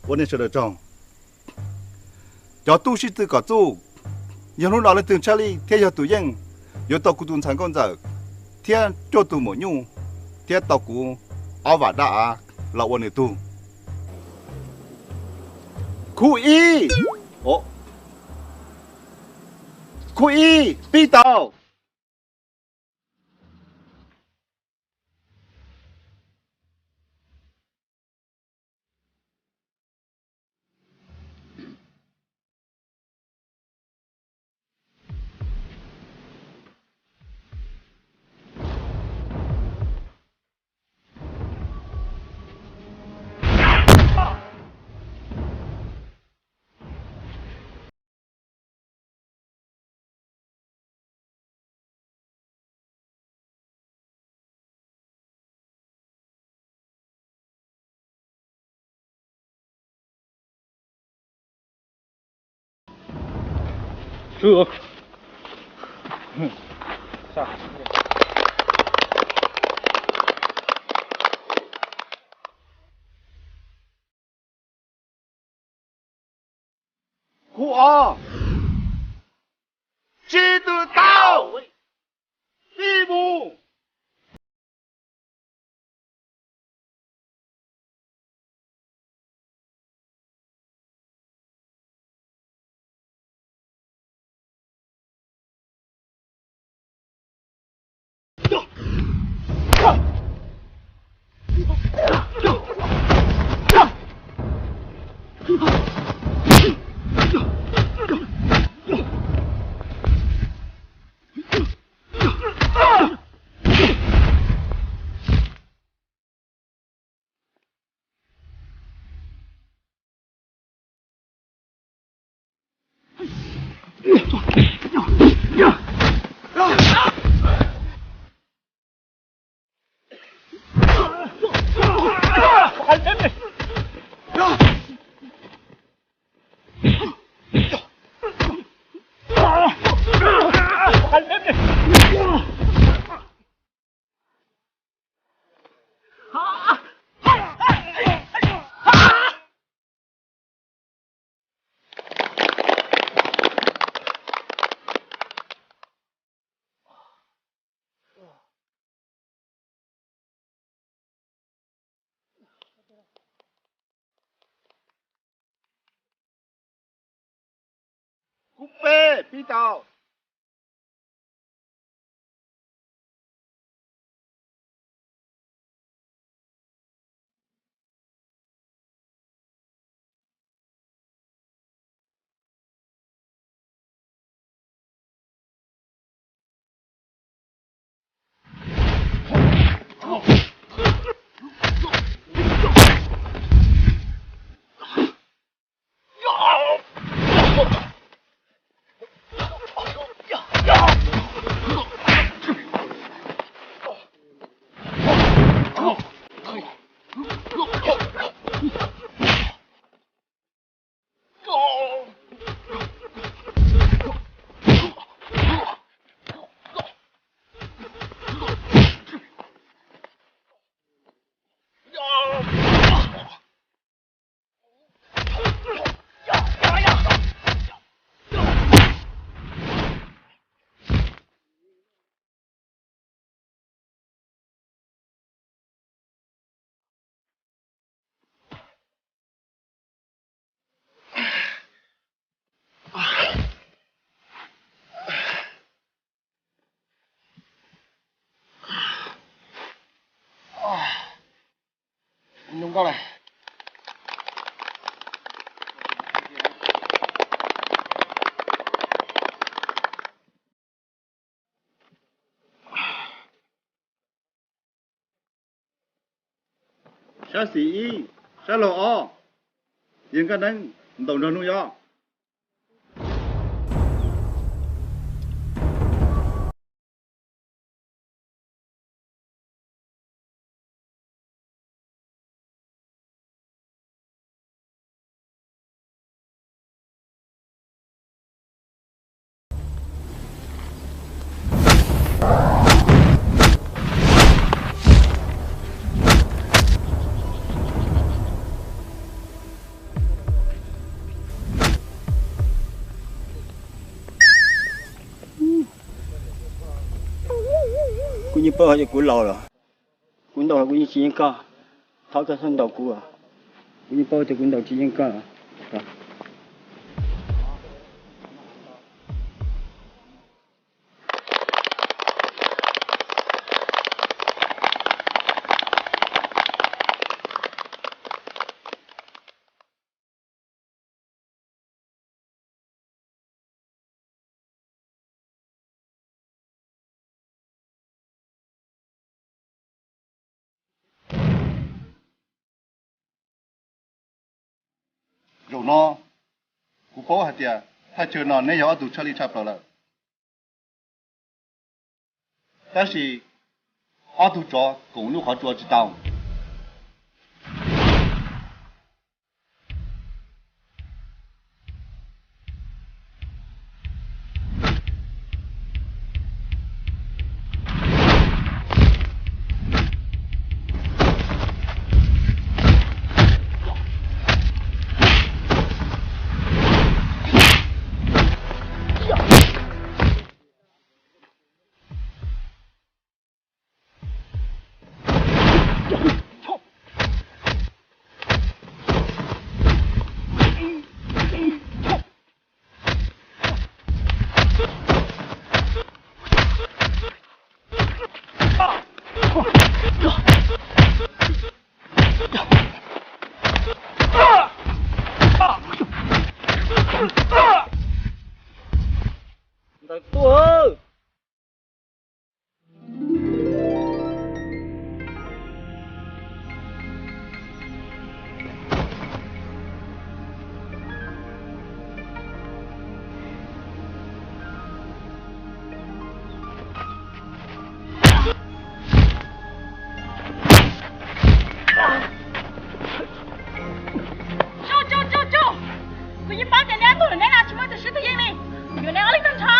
Ua nej sawv daws tsaug. Cov tub sib tw kom txuj, yog hnub no leej twg tshaj lij thiab yog tus yeej, yuav tau kuv tus ntxhais nkauj ntxawm thiab cuaj tus maum nyuj thiab tau kuv ob vam dab av los ua nws tug. Khub ib, khub ib pib tau. Khub ob, sib tw tau, pib mus. Khub peb pib tau. Sab xis ib, sab laug ob, yawg Nkaj Neeb ntaus nrog nws yog. Kuv yeej paub hais tias kuv laus lawm, kuv ntaus kuv yeej tsis yeej koj. Thov koj txhob ntaus kuv, kuv yeej paub tias kuv ntaus tsis yeej koj. Zaum no kuv paub hais tias thaj chaw no neb yog ob tug tshaj lij tshaj plaws lawm. Tab sis ob tug tsov koom lub qhov tsua tsis tau. Ntawd tuaj. Tsaug, tsaug, tsaug, tsaug! Kuv yeej paub tias neb ob tug lawm, neb no tsis muaj tus siab tus yeej li, yuav neb ob leeg tag nrho.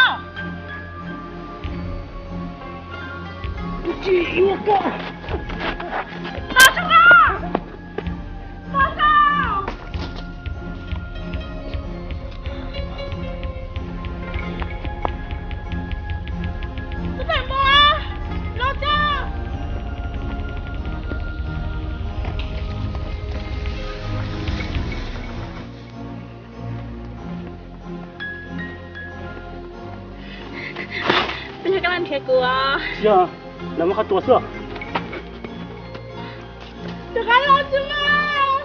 Yog koj nrhiav kuv os. Yog, lawv muab qhov tua xwb. Rov qab los tsis muaj.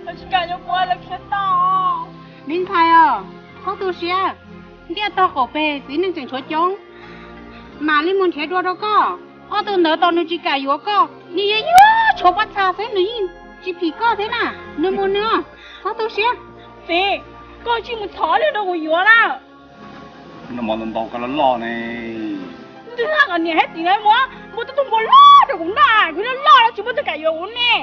Lawv tsis kam yuav kuv, lawv khiav tau. Me ntxhais os, txhob tu siab, ntiaj tog qaum pem txiv neej tseem tshuav coob. Mam li mus nrhiav dua rau koj. Ob tug ntawd tos nws tsis kam yuav koj, nws yeej yuav tshuav pob txha xwb, nws yeej tsis phim koj thiab na. Nws mus nws, txhob tu siab. Txiv, koj tsis mus thov li rau kuv yuav na. Noj mov ntau ntau koj loj loj ne. Nws haj kom niam thiab txiv na muab, muab tub tug npua loj rau kuv noj, kuv loj loj los tsis muaj tus kam yuav kuv ne.